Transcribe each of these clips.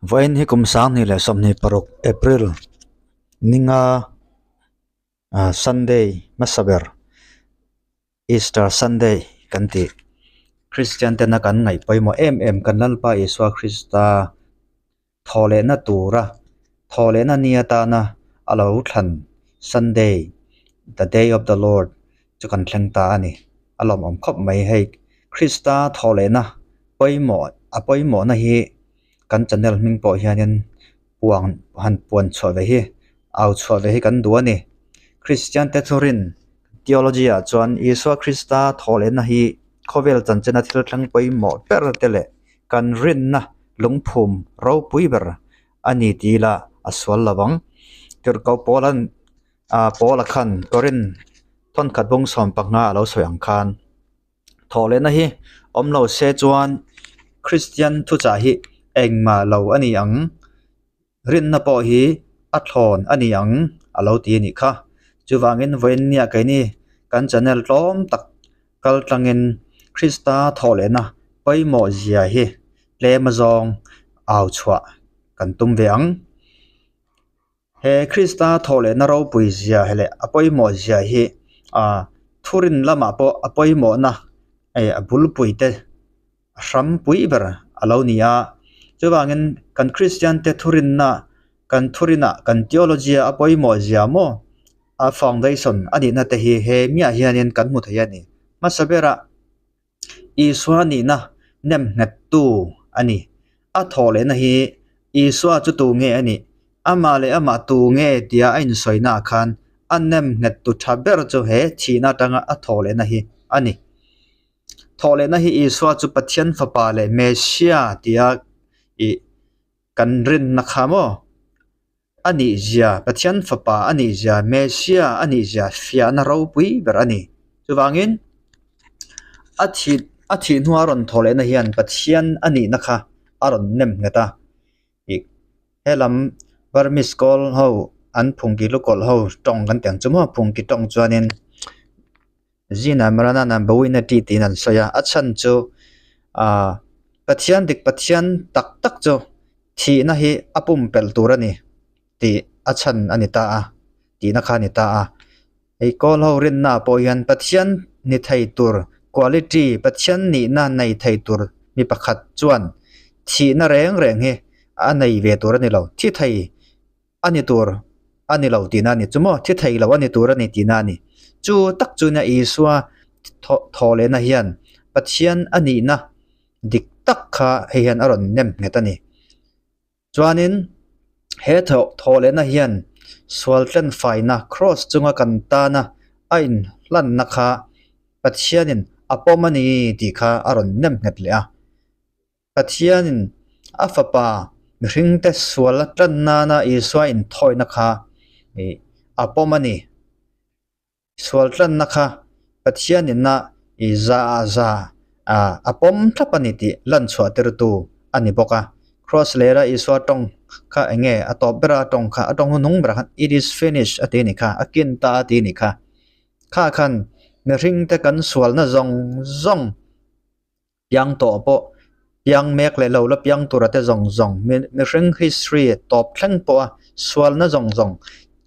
Vawiin hi kum 2026 April ninga ah Sunday hmasa ber Easter Sunday kan tih Christian tena kan ngaih pawimawh em em kan Lalpa Isua Krista thawhlehna tura thawhlehna ni atana a lo thlan Sunday the day of the Lord chu kan thleng ta a ni a lawmawm khawp mai hei Krista thawhlehna pawimawh a pawimawhna hi kan channel hming pawh hianin puang han puan chhuah ve hi au chhuah ve hi kan duh a ni Christian te thurin theology ah chuan Isua Krista thawhlehna hi khawvel chanchina thil thleng pawimawh ber te leh kan rinna lungphum ropui ber a ni tih ila a sual lo ang. Tirhkoh Paula'n ah Paula khan Korin thawnkhat bawng 15 a lo sawi ang khan thawhlehna hi awm lo se chuan Kristian thuchah hi engmah lo a ni ang. Rinna pawh hi a thlawn a ni ang a lo ti a nih kha. Chuvangin vawiin nia keini kan channel tlawm tak kal tlangin Krista thawhlehna pawimawh zia hi tlem azawng au chhuah kan tum ve ang. He Krista thawhlehna ropui zia leh a pawimawh zia hi ah thurin lamah pawh a pawimawhna eh a bulpui te a hram pui ber a lo ni a chuvangin kan Kristian te thurinna kan thurinah kan theology a pawimawh zia maw a foundation a nihna te hi he miah hianin kan hmu thei a ni hmasa berah Isua nihna nem nghet tu a ni a thawh lehna hi Isua chu tu nge a nih amah leh amah tu nge tia a insawi naah khan a nem nghet tu tha ber chu he thihna atanga a thawh lehna hi a ni. Thawhlehna hi Isua chu Pathian Fapa leh Messia tia ih kan rinna kha maw? A nihzia, Pathian Fapa a nihzia, Messia a nihzia fiahna ropui ber a ni. Chuvangin, a thih a thih hnua rawn thawhlehna hian Pathian a nihna kha a rawn nem nghet a. Ih helam Burmese kawl ho an phungki lukawlh ho tawng kan tih ang chu maw? Phungki tawng chuanin. Zina Marana nan Bawihna tih tiin an sawi a, a chhan chu aah Pathian dik Pathian tak tak chu thihna hi a pumpelh tur a ni tih a chhan a ni ta a tihna kha a ni ta a. Hei kawl ho rinna ah pawh hian Pathian ni thei tur quality Pathian nihna nei thei tur mi pakhat chuan thihna reng reng hi a nei ve tur a ni lo, thi thei a ni tur a ni lo tihna a ni. Chu maw? Thi thei lo a ni tur a ni tihna a ni. Chu tak chu nia Isua thaw lehna hian Pathian a nihna dik tak kha hei hian a rawn nem nghet a ni. Chuanin he thaw lehna hian sual tlen faina cross chunga kan tana a inhlanna kha Pathianin a pawm a ni tih kha a rawn nem nghet leh a. Pathianin a Fapa mihringte sual a tan nana Isua inthawina kha a pawm a ni. Sual tlanna kha Pathianin a za a za a pawm thlap a ni tih lan chhuah tirtu a ni bawk a. Kraws lera Isua tawng kha eng nge a tawp bera a tawng kha a tawng hnuhnung berah khan It is finished a ti a ni kha, a kin ta a ti a ni kha. Kha khan mihringte kan sualna zawng zawng piang tawh pawh piang mek leh lo la piang tura te zawng zawng mihring history tawp thleng pawha sualna zawng zawng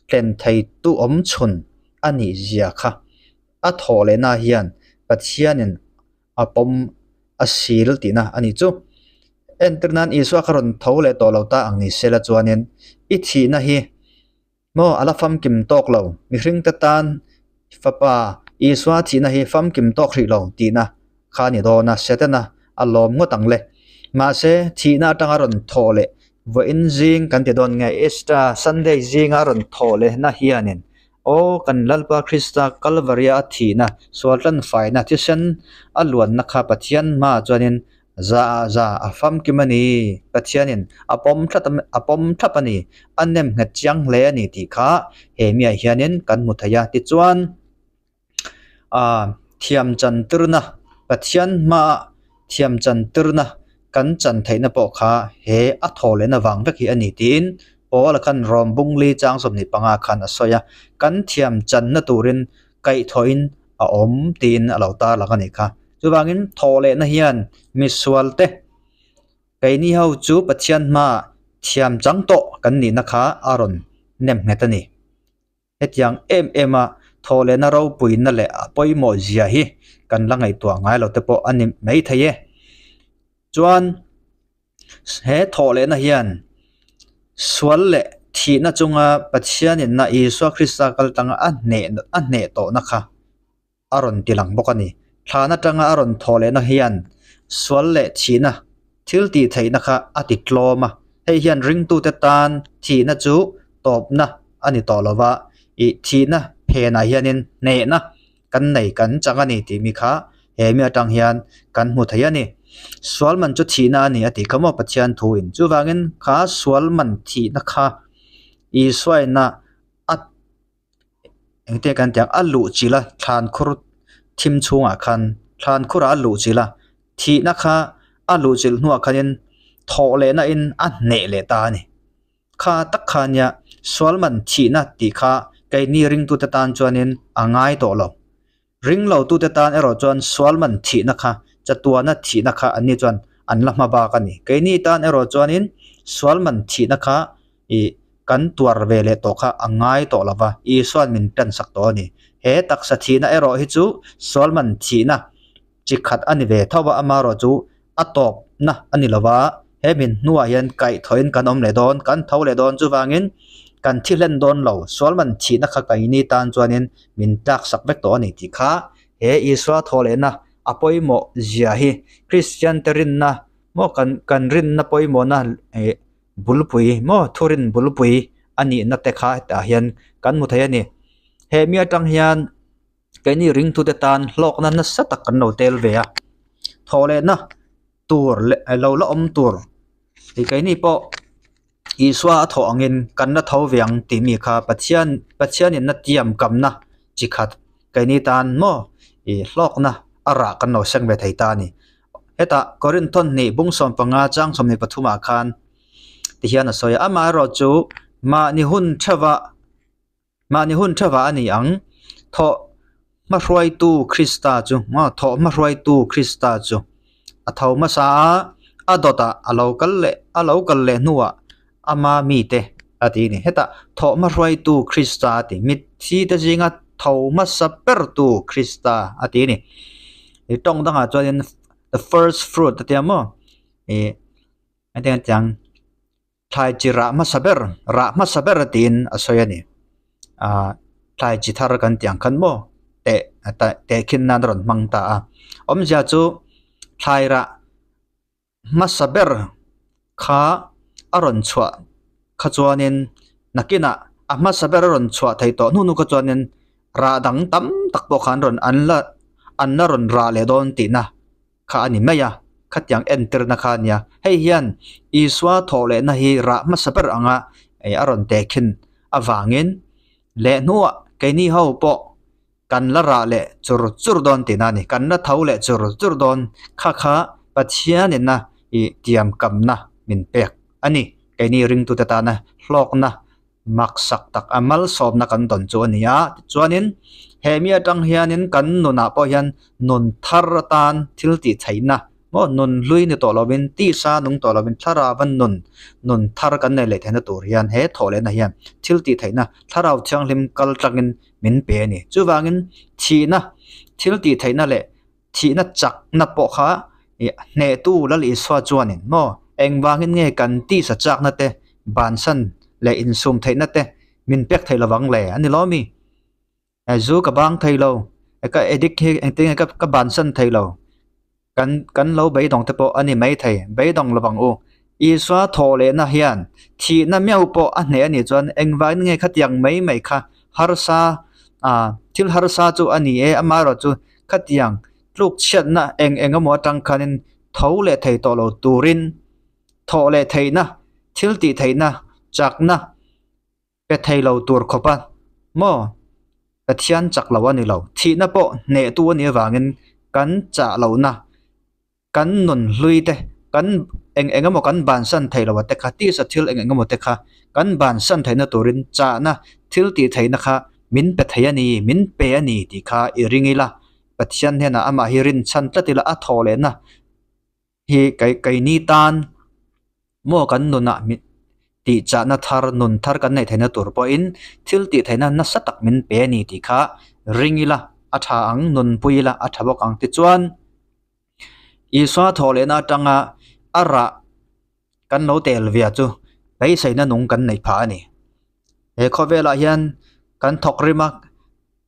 tlen thei tu awm chhun a nih zia kha a thawh lehna hian Pathianin a pawm a sil tihna a nih chu. Entir nan Isua kha rawn tho leh tawh lo ta ang ni sela chuanin i thihna hi Maw a la famkim tawk lo, mihringte tan Fapa Isua thihna hi famkim tawk hrih lo tihna kha a ni dawn a, Setana a lawm ngawt ang le. Mahse, thihna atanga rawn thawh leh vawiin zing kan ti dawn nge Easter Sunday zinga a rawn thawh lehna hianin aw kan Lalpa Krista Kalvaria a thihna, sualtlan faina thisen a luanna kha Pathian hmaah chuanin Za ah za a famkim a ni. Pathianin a pawm tlat a pawm thlap a ni. A nem nghet chiang hle a ni tih kha he miah hianin kan hmu thei a. Tichuan, ah thiam chan tirna, Pathian hmaah thiam chan tirna kan chan theihna pawh kha he a thaw lehna vang vek hi a ni tiin Paula khan Rom Bungli chang 25 khan a sawi a. Kan thiam channa turin kaihthawhin a awm tiin a lo tarlang a nih kha. Chuvangin thawh lehna hian misualte keini ho chu Pathian hmaah Thiam chang tawh kan nihna kha a rawn nem nghet a ni. Hetiang em em a thawhlehna ropuina leh a pawimawh zia hi kan la ngaihtuah ngai lo te pawh a ni mai thei e. Chuan he thawhlehna hian sual leh thihna chunga Pathianinna Isua Krista kal tanga a hneh a hneh tawhna kha a rawn ti lang bawk a ni. Thlan atanga a rawn thawh lehna hian sual leh thihna thil tih theihna kha a ti tlawm a, hei hian ringtute tan thihna chu tawpna a ni tawh lo va, ih thihna phenah hianin hnehna kan nei kan chang a ni tih mi kha he mi atang hian kan hmu thei a ni. Sual man chu thihna a ni a tih kha maw Pathian thuin. Chuvangin kha sual man thihna kha Isuaina a Engte kan tih ang a luh chilh a thlan khur thim chhungah khan thlan khurah a luh chilh a thihna kha a luh chilh hnuah khanin thawh lehna in a hneh leh ta a ni kha tak kha nia sual man thihna tih kha keini ringtute tan chuanin a ngai tawh lo. Ring lo tute tan erawh chuan sual man thihna kha, chatuana thihna kha anni chuan an la hma bak a ni. Keini tan erawh chuanin sual man thihna kha ih kan tuar ve leh tawh kha a ngai tawh lo va, Isua'n min tansak tawh a ni. He taksa thihna erawh hi chu sual man thihna chi khat a ni ve tho va, amaherawh chu a tawpna a ni lo va, he min hnuah hian kaihthawhin kan awm leh dawn, kan tho leh dawn chuvangin kan thi hlen dawn lo, sual man thihna kha keini tan chuanin min tlaksak vek tawh a ni tih kha he Isua thaw lehna a pawimawh zia hi Kristian te rinna maw kan kan rinna pawimawhna eh bulpui maw thurin bulpui a nihna te kha hetah hian kan hmu thei a ni. He mi atang hian. Keini ringtute tan hlawkna nasa tak kan lo tel ve a, thawhlehna tur leh lo la awm tur ih keini pawh Isua a thawh angin kan la tho ve ang tih mi kha Pathian Pathianin na tiam kamna chi khat keini tan maw ih hlawkna a rah kan lo seng ve thei ta a ni. Hetah Korinth thawhnih bung 15 chang 23 ah khan tihian a sawi a, amaherawhchu mahni hun theuhah Mahni hun thava a ni ang. Thawh hmahruaitu Krista chu maw thawh hmahruaitu Krista chu a tho hmasa a, a dawtah a lo kal leh a lo kal leh hnuah ama mite a ti a ni. Hetah thawh hmahruaitu Krista a ti. Mitthi te zinga tho hmasa bertu Krista a ti a ni. I tawng dangah chuanin the first fruit a tia maw ih hetiang chiang. Thlai chi rah hmasa ber, rah hmasa ber tiin a sawi a ni. Aaa thlai chi thar kan tih ang khan maw teh tehkhin nan a rawn hmang ta a. Awmzia chu thlai rah hmasa ber kha a rawn chhuah kha chuanin nakinah a hmasa ber a rawn chhuah theih tawh hnu hnu kha chuanin rah dang tam tak pawh kha an rawn an la an la rawn rah leh dawn tihna. kha a ni mai a, khatiang entirna kha a nia. Hei hian Isua thawh lehna hi rah hmasa ber anga a rawn tehkhin avangin leh hnuah keini ho pawh kan la rah leh chur chur dawn tihna a ni. Kan la tho leh chur chur dawn kha kha Pathianina ih tiamkamna min pek a ni. Keini ringtute tana hlawkna Maksak tak a malsawmna kan dawn chu a ni a, tichuanin he mi atang hianin kan nunah pawh hian nun thar atan thil tih theihna maw nun hlui ni tawh lovin tisa nung tawh lovin thlarau nun nun thar kan nei leh theihna tur hian he thawh lehna hian thil tih theihna thlarau thianghlim kal tlangin min pe a ni. Chuvangin thihna thil tih theihna leh Thihna chakna pawh kha ih hnehtu Lal Isua chuanin maw engvangin nge kan tisa chakna te bansan leh insum theihna te min pek thei lovang le a ni lo mi? Zu ka bang thei lo, ka addict hi engtin nge ka bansan thei lo. Kan kan lo beidawng te pawh a ni mai thei, beidawng lovang u. Isua thawh lehna hian thihna meuh pawh a hneh a nih chuan engvangin nge khatiang mai mai kha harsa ah thil harsa chu a ni e amaherawhchu Khatiang tluk chhiatna eng eng emaw atang khanin tho leh thei tawh lo turin thawh leh theihna, thil tih theihna, chakna pe thei lo tur khawpa maw Pathian chak lo a ni lo. Thihna pawh hnehtu a nih avangin kan chah lohna. Kan nun hlui te, kan eng eng emaw kan bansan thei lo a te kha, tisa thil eng eng emaw te kha kan bansan theihna turin chahna thil tih theihna kha min pe thei a ni, min pe a ni tih kha i ring ila, Pathian hnenah amah hi rinchhan tlat ila a thawh lehna hi keini tan maw kan nunah. Tihchahna thar, nun thar kan neih theihna tur pawhin thil tih theihna nasa tak min pe a ni tih kha ring ila a tha ang, nunpui ila a tha bawk ang. Tichuan, Isua thawh lehna atanga a rah kan lo tel via chu beiseina nung kan neih phah a ni. He khawvelah hian kan thawk rim a,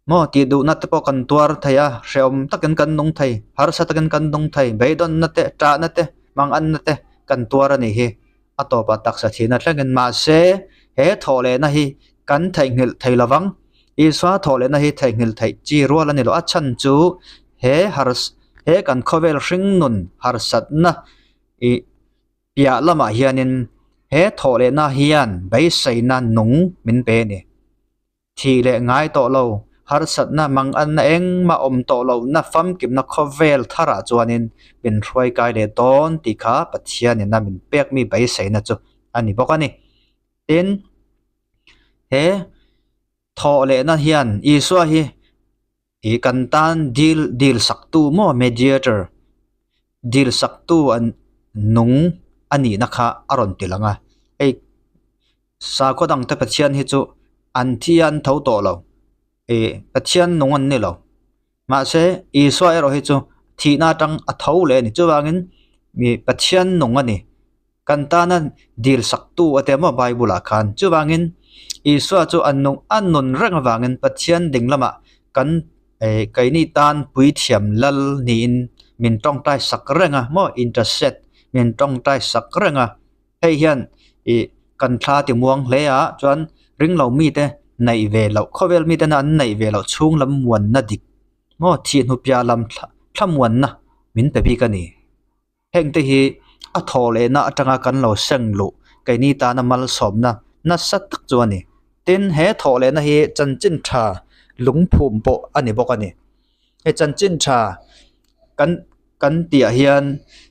maw tih duhna te pawh kan tuar thei a, hrehawm takin kan nung thei, harsa takin kan nung thei, beidawnna te, ṭahna te, manganna te kan tuar a nih hi. A tawpah taksa thihna thlengin mahse he thawhlehna hi kan theihnghilh thei lo vang. Isua thawhlehna hi theihnghilh theih chi rual a ni lo. A chhan chu he he kan khawvel hringnun harsatna ih piah lamah hianin he thawhlehna hian beiseina nung min pe a ni. Thih leh ngai tawh lo, harsatna manganna engmah awm tawh lohna famkimna khawvel tharah chuanin min hruai kai leh dawn tih kha Pathianin a min pekmi beiseina chu a ni bawk a ni. Tin, he thawh lehna hian Isua hi Ih kan tan dil dil saktu maw mediator dil saktu an nung a nihna kha a rawn ti lang a hei sakhaw dang te Pathian hi chu an thi a an tho tawh lo ih Pathian nung an ni lo mahse Isua erawh hi chu thihna atang a tho leh a ni chuvangin ih Pathian nung a ni. Kan tana dil saktu a tia maw Bible ah khan. Chuvangin Isua chu a nung a nun reng avangin Pathian ding lamah kan eh keini tan puithiam lal niin min tawngtai sak reng a maw intercede min tawngtai sak reng a. Hei hian ih kan thla ti muang hle a chuan ringlo mite neih ve loh khawvel mite an neih ve loh chhung lam muanna dik maw thih hnu piah lam thlamuanna min pe bik a ni. Hengte hi a thawh lehna atanga kan lo seng luh keini tana malsawmna nasa tak chu a ni. Tin, he thawh lehna hi chanchin tha lungphum pawh a ni bawk a ni. He chanchin tha kan kan tihah hian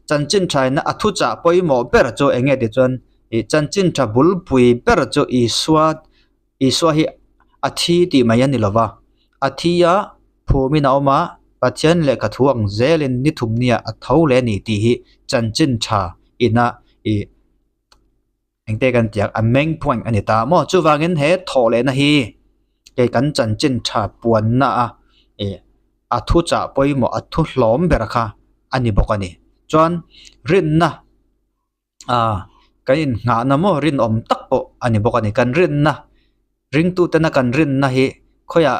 chanchin thaina a thuchah pawimawh ber chu eng nge tih chuan ih chanchin tha bulpui ber chu Isua Isua hi a thi tih mai a ni lo va, a thi a phumin a awm a, Pathian lehkha thu ang zelin ni thum nia a tho leh a ni tih hi chanchin tha ina ih engte kan tih ang a main point a ni ta maw. Chuvangin he thawh lehna hi kei kan chanchin tha puanna a ih a thuchah pawimawh a thu hlawm ber kha a ni bawk a ni. Chuan rinna. Ah kan innghahna maw rinawm tak pawh a ni bawk a ni kan rinna ringtutena kan rinna hi khawiah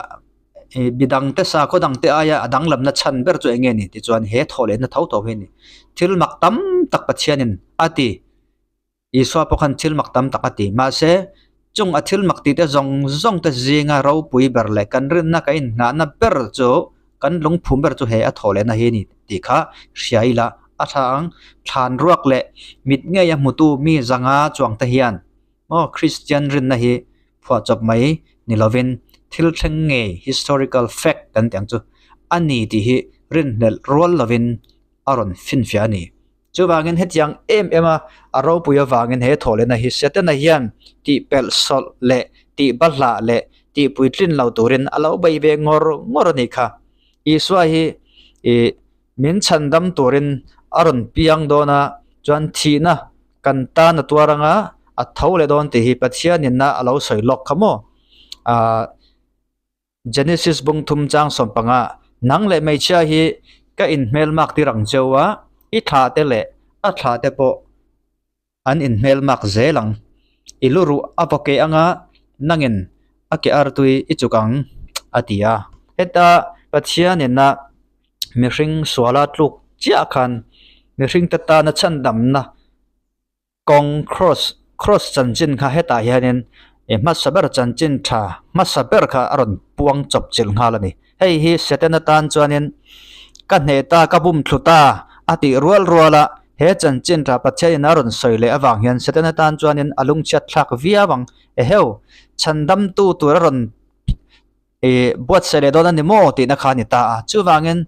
ih midang te sakhaw dang te aia a danglamna chhan ber chu eng nge ni tichuan he thawh lehna tho tho hi a ni thil mak tam tak Pathianin a ti Isua pawh khan thil mak tam tak a ti mahse chung a thil mak tih te zawng zawng te zinga ropui ber leh kan rinna kan innghahna ber chu kan lungphum ber chu he a thawh lehna hi a ni tih kha hria ila a tha ang. Thlan ruak leh mit ngei a hmutu mi zanga chuang te hian maw Kristian rinna hi phuahchawp mai ni lovin thil thleng ngei historical fact kan tih ang chu a ni tih hi rinhlelh rual lovin a rawn finfiah a ni. Chuvangin hetiang em em a a ropui avangin he thawhlehna hi Setana hian tih pelh sawlh leh tih bahlah leh tih puitlin lo turin a lo bei ve ngawr ngawr a nih kha. Isua hi ih min chhandam turin a rawn piang dawn a, chuan thihna kan tan a tuar anga a tho leh dawn tih hi Pathianin a lo sawi lawk kha maw? Aaa. Genesis bung thum chang sawmpanga, Nang leh hmeichhia hi ka inhmelmak tir ang cheu a, i thla te leh a thla te pawh an inhmelmak zel ang. I lu ruh a vaw keh anga nangin a ke artui i chuk ang, a ti a. Heta Pathianin a mihring suala tluk chiah khan mihringte tana chhandamna Kawng cross cross chanchin kha hetah hianin ih hmasa ber chanchin tha hmasa ber kha a rawn puang chawp chilh nghal a ni. Hei hi Setana tan chuanin ka hneh ta ka bum thlu ta a tih rual rual a, he chanchin tha Pathianin a rawn sawi leh avang hian Setana tan chuanin a lungchhiat thlak viau ang. Eheu, chhandamtu tur a rawn Ih buatsaih leh dawn a ni maw tihna kha a ni ta a. Chuvangin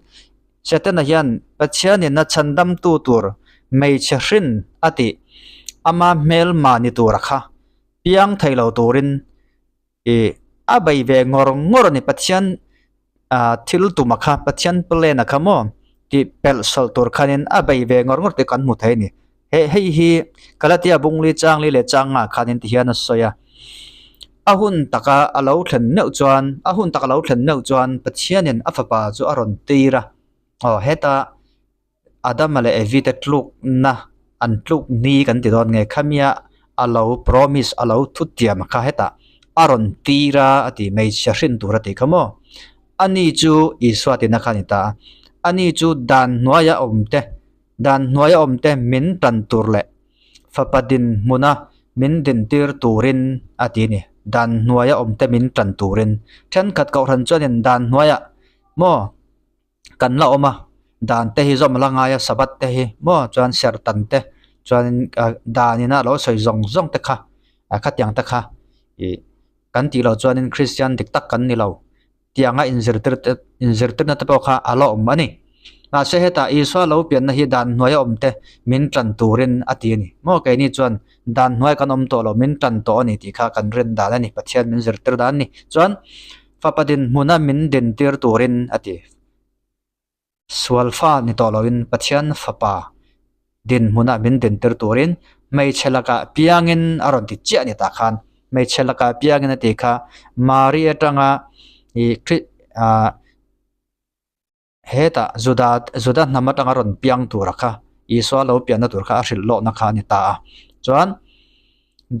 Setana hian Pathianin a chhandamtu tur hmeichhe hrin a tih ama hmelma ni tura kha piang thei lo turin ih a bei ve ngawr ngawr a ni. Pathian ah thil tuma kha Pathian plan a kha maw tih pelh sawlh tur khanin a bei ve ngawr ngawr tih kan hmu thei a ni. He hei hi Galatia bungli changli leh changa khanin ti hian a sawi a. A hun taka a lo thlen meuh chuan a hun taka lo thlen meuh chuan Pathianin a fapa chu a rawn tir a. Aw heta Adama leh Evi te tlukna an tluk ni kan ti dawn nge khamia a lo promise a lo thutiam kha hetah a rawn tir a a ti hmeichhia hrin tur a tih kha maw. Ani chu Isua tina kha a ni ta a. Ani chu dan hnuaia awm te Dan hnuaia awmte min tan tur leh fapa dinhmuna min dintir turin a ti a ni. Dan hnuaia awmte min tan turin. Thenkhat kohhran chuanin dan hnuaiah maw kan la awm a, dan te hi zawm la ngai a, Sabbath te hi maw chuan serh tan te chuanin danina lo sawi zawng zawng te kha khatiang te kha ih kan tih loh chuanin Kristian dik tak kan ni lo. Tianga inzirtir te inzirtirna te pawh kha a la awm a ni. Mahse hetah Isua lo pianna hi dan hnuaia awm te min tan turin a ti a ni. Maw keini chuan dan hnuai kan awm tawh lo min tan tawh a ni tih kha kan rin dan a ni. Pathian min zirtir dan a ni. Chuan fapa dinhmuna min dintir turin a ti. Sual fa ni tawh loin Pathian fapa dinhmunah min dintir turin hmeichhe lakah piangin a rawn ti chiah a ni tah khan. Hmeichhe lakah piangin a tih kha Mari atanga ih Kri ah hetah Juda Juda hnam atanga rawn piang tura kha Isua lo pianna tur kha a hrilh lawhna kha a ni ta a. Chuan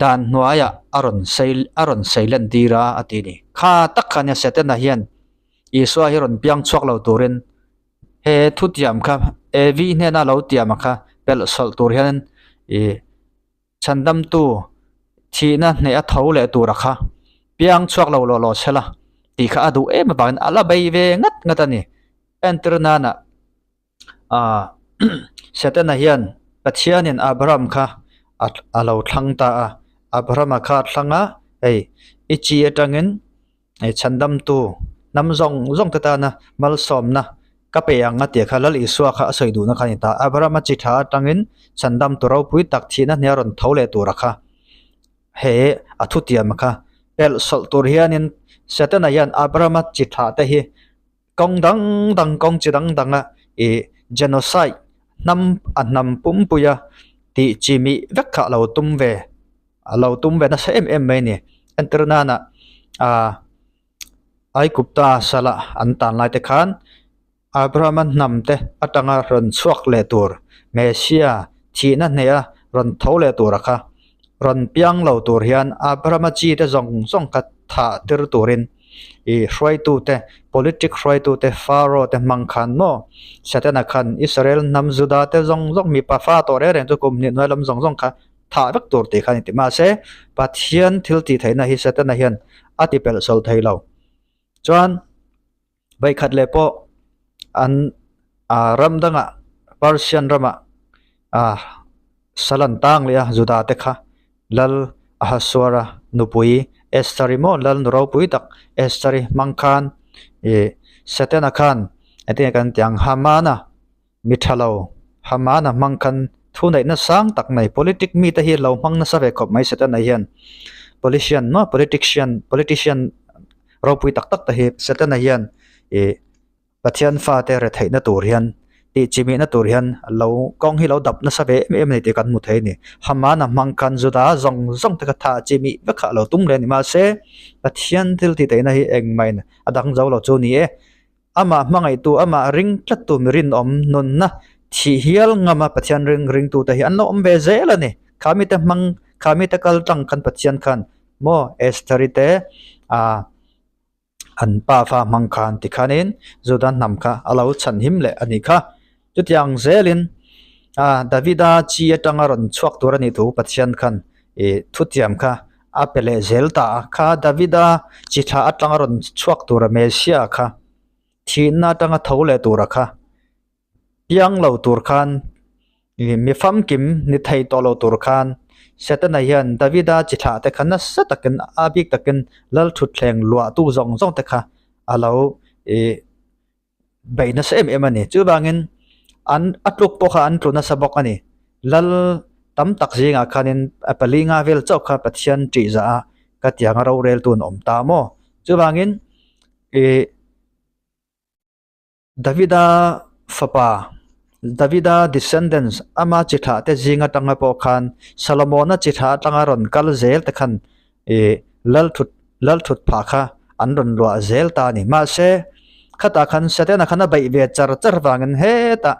dan hnuaiah a rawn sei a rawn sei lan tir a a ti a ni. Kha tak kha nia Setana hian. Isua hi rawn piang chhuak lo turin he thutiam kha Evi hnena lo tiam ang kha pelh sawlh tur hian ih chhandamtu thihna hneh a tho leh tura kha piang chhuak lo lawh lawh sela tih kha a duh em avangin a la bei ve ngat ngat a ni. Entir nana ah Setana hian Pathianin Abraham kha a lo thlang ta a, Abrahama kha a thlang a, hei i chi atangin hei chhandamtu hnam zawng zawng te tana malsawmna ka pe ang a tih kha Lal Isua kha a sawi duhna kha a ni ta. Abrahama chi tha atangin chhandamtu ropui tak thihna hnia rawn tho leh tura kha he a thutiam kha pelh sawlh tur hianin Setana hian Abrahama chi tha te hi Kawng dang dang kawng chi dang danga ih genocide hnam a hnam pumpuia tih chi mih vek kha a lo tum ve a lo tum ve nasa em em mai a ni. Entir nana ah Aigupta sala an tan lai te khan Abrahama hnam te atanga rawn chhuak leh tur Messiah thihna hneha rawn tho leh tura kha rawn piang lo tur hian Abrahama chi te zawng zawng kha thah tir turin. Ih hruaitute, politic hruaitute, Pharaoh te hmang khan maw? Setana khan Israel hnam Juda te zawng zawng mipa fa tawh reng reng chu kum hnih hnuai lam zawng zawng kha thah vek tur tih kha a ni ti. Mahse, Pathian thil tih theihna hi Setana hian a ti pelh sawl thei lo. Chuan vawikhat leh pawh an ah ram dangah Persian ramah ah sal an tang leh a Juda te kha Lal Ahasuera nupui Esther-i maw Lal nu ropui tak Esther-i hmang khan ih Setana khan engtin nge kan tih ang Hamana mi tha lo Hamana hmang khan thu neihna sang tak nei politic mite hi lo hmang nasa ve khawp mai Setana hian politician maw politician politician ropui tak tak te hi Setana hian ih. Pathian fate retheihna tur hian tih chimihna tur hian lo kawng hi lo dap nasa ve em em a ni tih kan hmu thei a ni. Hamana hmang khan Juda zawng zawng te kha thah chimih vek kha a lo tum leh a ni. Mahse, Pathian thil tih theihna hi engmah in a dang zo lo chu ni e. Amah hmangaihtu, amah ring tlattu mi rinawm nunna thih hial ngama Pathian ring ringtute hi an lo awm ve zel a ni. Kha mite hmang, kha mite kal tang khan Pathian khan maw Esther-i te ah. An pa fa hmang khan tikhanin Juda hnam kha a lo chhan him leh a nih kha. Chutiang zelin ah Davida chi atanga rawn chhuak tur a nih thu Pathian khan ih thutiam kha a pe leh zel ta a. Kha Davida chi thla atanga rawn chhuak tura Messiah kha thihna atanga tho leh tura kha Piang lo tur khan ih mi famkim ni thei tawh lo tur khan Setana hian Davida chi thlah te kha nasa takin a bik takin lal thutthleng luahtu zawng zawng te kha a lo ih beih nasa em em a ni. Chuvangin an a tluk pawh kha an tlu nasa bawk a ni. Lal tam tak zingah khanin a pali nga vel chauh kha Pathian ṭih zah a ka tiang a roreltu an awm ta maw? Chuvangin ih. Davida fapa Davida descendants ama chi thlah te zing atanga pawh khan Solomona chi thlah atanga rawn kal zel te khan ih lal thut lal thut phah kha an rawn luah zel ta a ni. Mahse khatah khan Setana khan a beih ve char char vangin hetah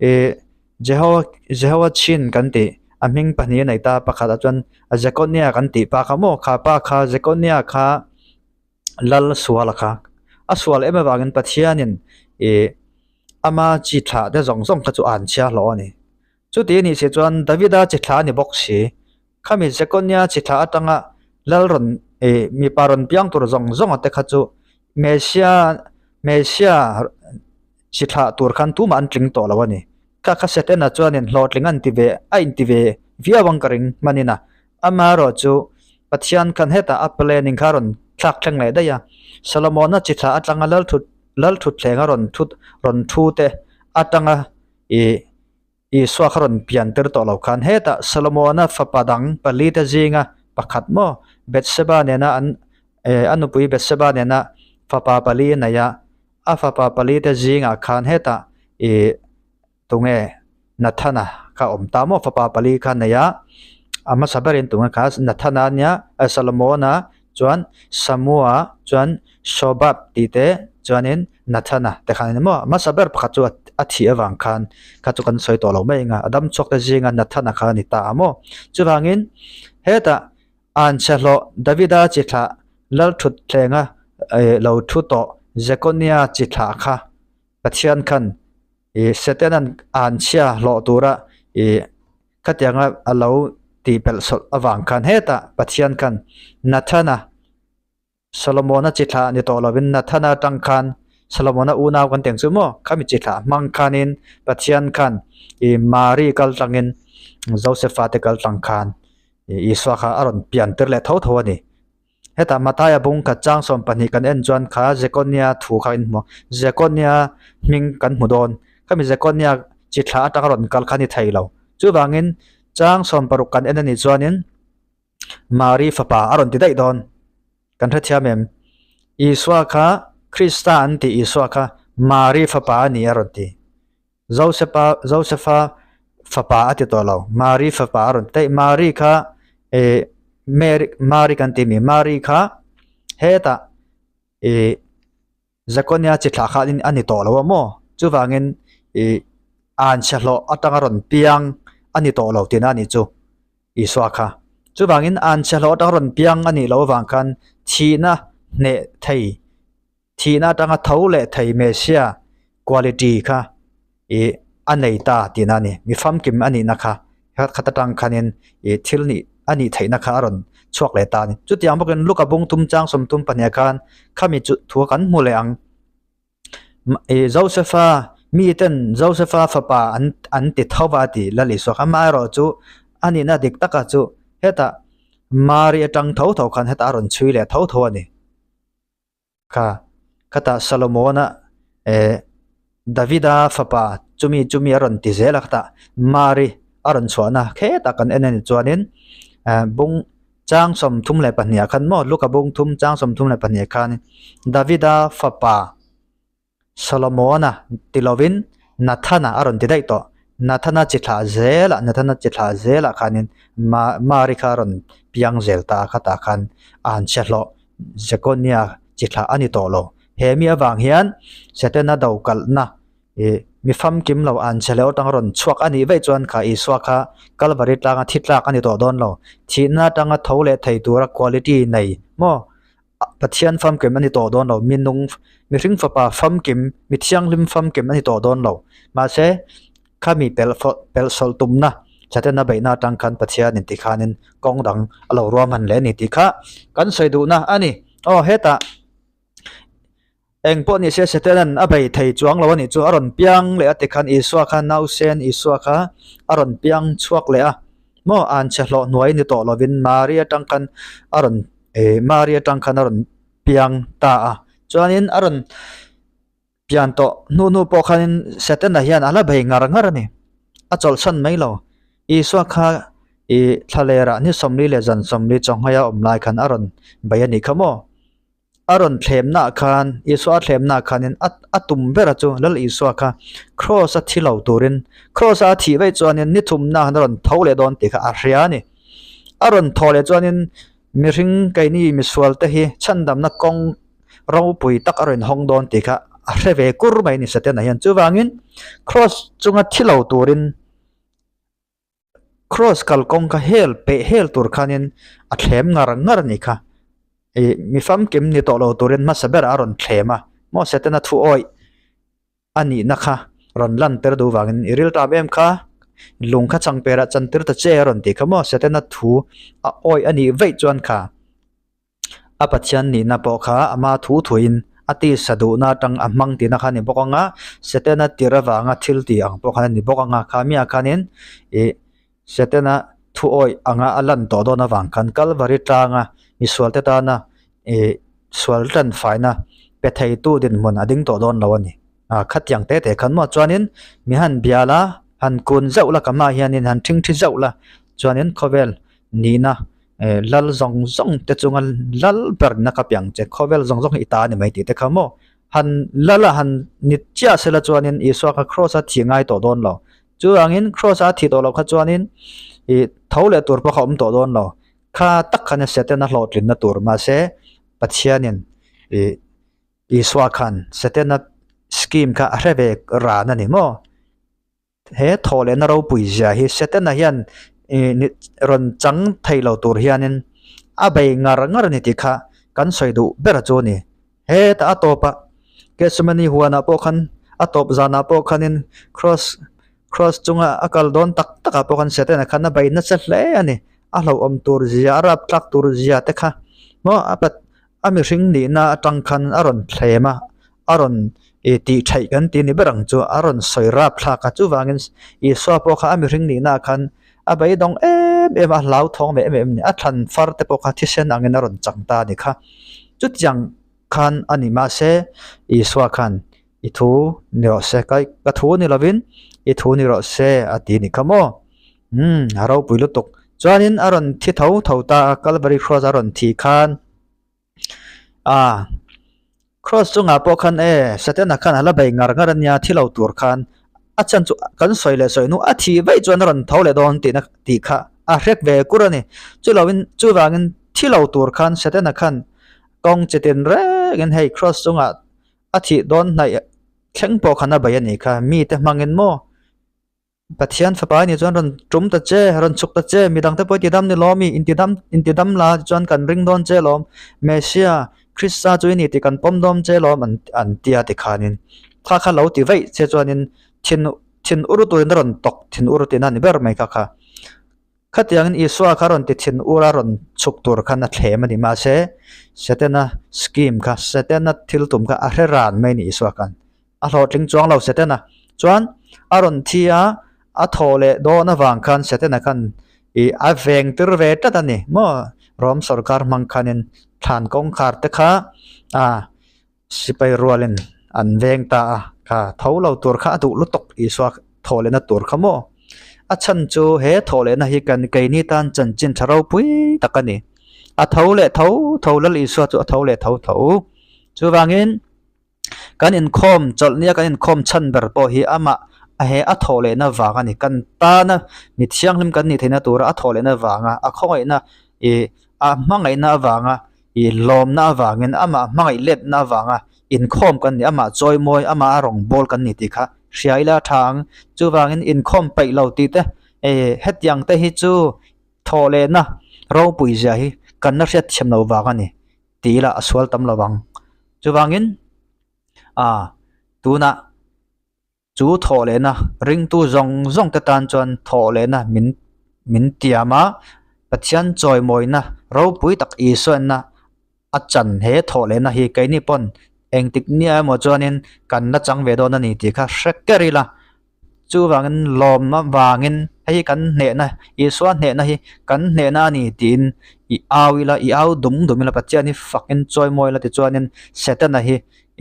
ih Jeho Jehoiachin kan tih a hming pahnih a nei ta pakhatah chuan Jekonia kan tih pa kha maw kha pa kha Jekonia kha lal sual a kha a sual em avangin Pathianin ih ama chi thlah te zawng zawng kha chu a han chhiar hlawh a ni. Chuti a nih si chuan Davida chi thlah a ni bawk si. Khami Jekonia chi thlah atanga lal rawn ih mipa rawn piang tur zawng zawng te kha chu Messia Messia chi thlah tur khan tumah an tling tawh lo a ni. Kha kha Setana chuanin hlawhtling an ti ve a inti ve viau ang ka ring hmanin a. Amaherawhchu, Pathian khan hetah a planning kha a rawn thlak thleng leh daih a. Solomona chi thlah atanga lalthut lalthutthleng a rawn thut rawn thu te atanga ih Isua kha rawn pian tir tawh lo khan hetah Solomona fapa dang pali te zinga pakhat maw Bethsheba nena an eh a nupui Bethsheba nena fapa pali a nei a, a fapa pali te zingah khan hetah ih Tunge Nathana kha awm ta maw fapa pali kha nei a, a hmasa berin tunge kha Nathana ania Solomona chuan Samua chuan Shobab tih te chuanin Nathana te khan a ni maw a hmasa ber pakhat chu a thih avang khan kha chu kan sawi tawh lo mai ang a, a dam chhuak te zinga Nathana kha a ni ta a maw chuvangin hetah Anchhe hlawh Davida chi thlah Lalthuttlenga lo thu tawh Jekonia chi thlah kha Pathian khan ih Setanan anchhia hlawh tura ih khatianga a lo tih pelh sawlh avang khan hetah Pathian khan Nathana Solomona chi thlah ni tawh lovin Nathana atang khan Solomona unau kan teng chu maw khami chi thlah hmang khanin Pathian khan ih Mari kal tlangin Josepha te kal tlang khan ih Isua kha a rawn pian tir leh tho tho a ni. Hetah Matthaia bung khat chang 12 kan en chuan kha Jekonia thu kha in hmu a, Jekonia hming kan hmu dawn. Khami Jekonia chi thla atanga rawn kal kha a ni thei lo. Chuvangin chang 16 kan en a nih chuanin Mari fapa a rawn ti daih dawn. Kan hrethiam em? Isua kha Krista an tih Isua kha Mari fapa a ni a rawn ti. Josepa Josefa fapa a ti tawh lo. Mari fapa a rawn ti daih. Mari kha eh Mary Mari kan tih mi Mari kha hetah ih Jekonia chi thlah kha a ni tawh lo a maw? Chuvangin ih anchhe hlawh atanga rawn piang a ni tawh lo tihna a nih chu Isua kha. Chuvangin anchhe hlawh atanga rawn piang a nih loh avang khan thihna hneh thei Thihna atanga tho leh thei Messia quality kha ih a nei ta tihna a ni. Mi famkim a nihna kha khat atang khanin ih thil nih a nih theihna kha a rawn chhuak leh ta a ni. Chutiang bawkin Luka bung tum chang 30 pahniha khan khami chu thu kan hmu leh ang. Ih Josepha miten Josepha fapa an an ti tho va a ti Lal Isua kha. Amaherawhchu a nihna dik taka chu hetah Mari atang tho tho khan hetah a rawn chhui leh tho tho a ni. Kha khatah Solomona eh Davida fapa chumi chumi a rawn ti zel a khatah Mari a rawn chhuahna khetah kan en a ni chuanin eh bung chang 32 ah khan maw Luka bung thum chang 32 ah khan Davida fapa Solomona ti lovin Nathana a rawn ti daih tawh. Nathana chi thlah zelah Nathana chi thlah zelah khanin Ma Mari kha a rawn piang zel ta a khatah khan a han chhe hlawh Jekonia chi thlah a ni tawh lo. He mi avang hian Setana do kalhna ih mi famkim lo an chhe hleuh atanga rawn chhuak a nih vaih chuan kha Isua kha Kalvari tlanga thi tlak a ni tawh dawn lo. Thihna atanga tho leh thei tura quality nei maw? Pathian famkim a ni tawh dawn lo, mi nung, mihring fapa famkim, mi thianghlim famkim a ni tawh dawn lo. Mahse, khami pelh pelh sawlh tumna thatena beihna atang khan Pathian in tikhanin kawng dang a lo ruahman leh a ni tih kha kan sawi duhna a ni. Aw hetah eng pawh ni se Setanan a bei thei chuang lo a nih chu a rawn piang leh a tikhan Isua kha nausen Isua kha a rawn piang chhuak leh a maw anchhe hlawh hnuai ni tawh lovin Mari atang khan a rawn eh Mari atang khan a rawn piang ta a chuanin a rawn pian tawh hnu hnu pawh khanin Setana hian a la bei ngar ngar a ni a chawlhsan mai lo Isua kha ih thla lerah ni 40 leh zan 40 chawnghai a awm lai khan a rawn bei a nih kha maw. A rawn thlemnaah khan, Isua a thlemnaah khanin a a tum bera chu Lal Isua kha Kraws a thi lo turin, Kraws a a thih vaih chuanin ni thumnaah khan a rawn tho leh dawn tih kha a hria a ni. A rawn thaw leh chuanin mihring keini misual te hi chhandamna kawng ropui tak a rawn hawng dawn tih kha a hre ve kur mai a ni Setana hian. Chuvangin Kraws chunga thi lo turin Cross kalkawng kha hel peh hel tur khanin a thlem ngar ngar a nih kha. Ih mi famkim ni tawh lo turin hmasa berah a rawn thlem a, maw Setana thu awih a nihna kha rawn lan tir duh vangin i riltam em kha lung kha chang perah chan tir ta che a rawn tih kha maw Setana thu a awih a nih vaih chuan kha. A Pathian nihna pawh kha ama thu thuin a tisa duhna atang a hmang tihna kha a ni bawk ang a, Setana tir avanga thil tih ang pawh khan a ni bawk ang a, kha miah khanin ih Setana thu awih anga a lan tawh dawn avang khan Kalvari tlanga misualte tana ih sual tan faina pe theitu dinhmun a ding tawh dawn lo a ni. Ah khatiang te te khan maw chuanin mi han bia la, han kun zauh la ka hmaah hianin han thingthi zauh la chuanin khawvel nihna Eh lal zawng zawng te chunga lal ber na ka piang che khawvel zawng zawng hi i ta a ni mai tih te kha maw han lal a han ni chiah sela chuanin Isua kha cross a thih ngai tawh dawn lo chuvangin cross a thih tawh loh kha chuanin ih tho leh tur pawh kha awm tawh dawn lo kha tak khan Satan a hlawhtlinna tur mahse Pathianin ih Isua khan Satan a scheme kha a hre ve ran a ni maw. He thaw lehna ropui zia hi Setana hian ih rawn chang thei lo tur hianin a bei ngar ngar a ni tih kha kan sawi duh ber chu a ni. Hetah a tawpah Gethsemane huanah pawh khan a tawp zanah pawh khanin cross cross chunga a kal dawn tak takah pawh khan Setana khan a bei nasa hle a ni. A hlauhawm tur zia a raptlak tur zia te kha maw a a mihring nihna atang khan a rawn thlem a. a rawn ih tih theih kan tih ni ber ang chu a rawn sawi rap thlak a chuvangin Isua pawh kha a mihring nihna ah khan a beidawng em em a a hlauthawng ve em em a ni a thlan far te pawh kha thisen angin a rawn chang ta a ni kha chutiang khan a ni mahse Isua khan i thu ni rawh se ka ka thu ni lovin i thu ni rawh se a ti a ni kha maw umm a ropui lutuk chuanin a rawn thi tho tho ta a Kalvari cross a rawn thih khan. Ah cross chungah pawh khan e Satana khan a la bei ngar ngar ania thi lo tur khan a chhan chu kan sawi leh sawi hnu a thih vaih chuan a rawn tho leh dawn tihna tih kha a hrek ve kur a ni chuloin chuvangin thi lo tur khan Satana khan kawng chi tin rengin hei cross chungah a thih dawn hnaih thleng pawh khan a bei a nih kha mite hmangin maw. Pathian fapa ni chuan rawn tum ta che, rawn chhuk ta che, midang te pawh i tidam ni lawm i, intidam intidam la chuan kan ring dawn che lawm, Messia, Krista chu i ni tih kan pawm dawn che lawm an an ti a tikhanin kha kha lo ti vaih che chuanin thin thin ur turin a rawn tawk thin ur tihna a ni ber mai kha kha. Khatiangin Isua kha rawn ti thin ur a rawn chhuk tur khan a thlem a ni mahse Setana scheme kha Setana thil tum kha a hre ran mai a ni Isua khan. A hlawhtling chuang lo Setana chuan a rawn thi a, a thaw leh dawn avang khan Setana khan ih a veng tir ve tlat a ni maw Rom sorkar hmang khanin thlan kawngkhar te kha a sipai rualin an veng ta a kha tho lo tur kha a duh lutuk Isua thaw lehna tur kha maw a chhan chu he thaw lehna hi kan keini tan chanchin tha ropui tak a ni a tho leh tho tho Lal Isua chu a tho leh tho tho chuvangin. Kan inkhawm chawlh nia kan inkhawm chhan ber pawh hi amah a he a thawh lehna vang a ni. Kan tana mi thianghlim kan nih theihna tura a thawh lehna vanga a khawngaihna ih a hmangaihna avanga ih lawmna avangin amah hmangaih letna avanga inkhawm kan ni amah chawimawi amah a rawngbâwl kan ni tih kha hria ila a tha ang. Chuvangin inkhawm peih lo tih te eh hetiang te hi chu thawh lehna ropui zia hi kan la hriatthiam loh vang a ni. Ti ila a sual tam lo vang. Chuvangin ah tunah chu thawh lehna ringtu zawng zawng te tan chuan thawh lehna min min tiam a, Pathian chawimawina ropui tak Isuanna a chan he thawh lehna hi keini pawn engtik nia emaw chuanin kan la chang ve dawn a ni tih kha hre ker ila. Chuvangin lawmna vangin hei hi kan hnehna Isua hnehna hi kan hnehna a ni tiin i au ila i au dum dum ila Pathian hi fakin chawimawi ila tichuanin Setana hi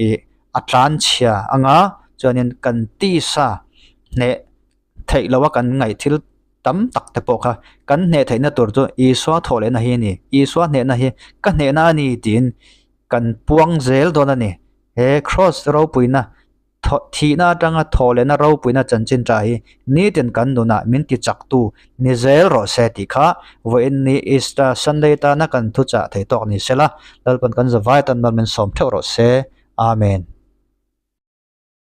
ih a tlan chhia anga chuanin kan tisa hneh theih loha kan ngaih thil tam tak te pawh kha kan hneh theihna tur chu Isua thawh lehna hi a ni Isua hnehna hi ka hnehna a ni tiin. kan puang zel dawn a ni. He Kraws ropuina thihna atanga thawh lehna ropuina chanchin tha hi nitin kan nunah min ti chaktu ni zel rawh se tih kha vawiin ni Easter Sunday tana kan thuchah thei tawk ni sela, Lalpan kan zavai tan mal min sawm theuh rawh se. Amen.